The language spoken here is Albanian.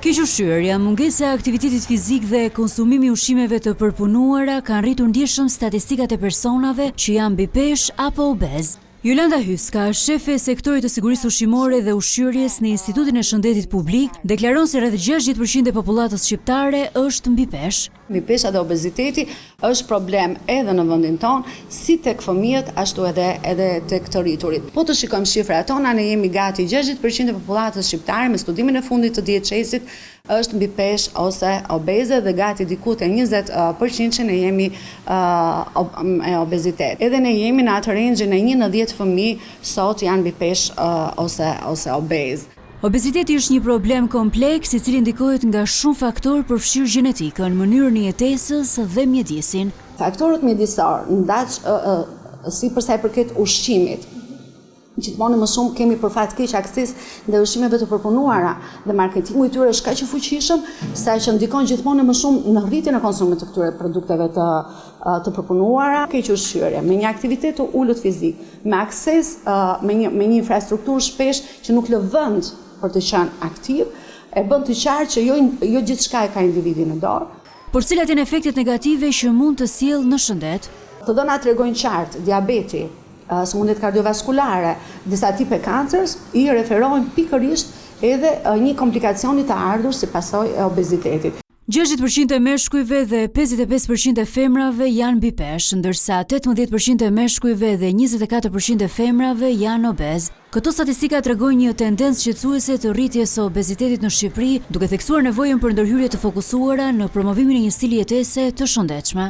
Kequshqyerja, mungesa e aktivitetit fizik dhe konsumimi i ushqimeve të përpunuara kanë rritur ndjeshëm statistikat e personave që janë mbipeshë apo obezë. Jolanda Hyska, shefe e sektorit të sigurisë ushqimore dhe ushqyerjes në Institutin e Shëndetit Publik, deklaron se rreth 60% e popullatës shqiptare është mbipeshë. Mbipesha dhe obeziteti është problem edhe në vendin tonë, si tek fëmijët ashtu edhe edhe tek të rriturit. Po të shikojmë shifrat tona, ne jemi gati 60% e popullatës shqiptare me studimin e fundit të DHS-it është mbi peshë ose obeze dhe gati diku te 20 përqindshi ne jemi me obezitet. Edhe ne jemi në atë range-in e 1 në 10 fëmijë sot janë mbi peshë ose ose obezë. Obeziteti është një problem kompleks i cili ndikohet nga shumë faktorë përfshirë gjenetikën, mënyrën e jetesës dhe mjedisin. Faktorët mjedisorë, ndaç si për sa i përket ushqimit, gjithmonë më shumë kemi për fat keq akses ndaj ushqimeve të përpunuara dhe marketingu i tyre është kaq i fuqishëm sa që ndikon gjithmonë më shumë në rritjen e konsumit të këtyre produkteve të të përpunuara, kequshqyerje, me një aktivitet të ulët fizik, me akses me një me një infrastrukturë shpesh që nuk lë vend për të qenë aktiv, e bën të qartë që jo jo gjithçka e ka individi në dorë. Por cilat janë efektet negative që mund të sjellë në shëndet? Të dhënat tregojnë qartë, diabeti, sëmundjet kardiovaskulare, disa tipe kanceres i referohen pikërisht edhe një komplikacioni të ardhur si pasojë e obezitetit. 60% e meshkujve dhe 55% e femrave janë mbi peshë, ndërsa 18% e meshkujve dhe 24% e femrave janë obez. Këto statistika tregojnë një tendencë shqetësuese të rritjes së obezitetit në Shqipëri, duke theksuar nevojën për ndërhyrje të fokusuara në promovimin e një stili jetese të shëndetshme.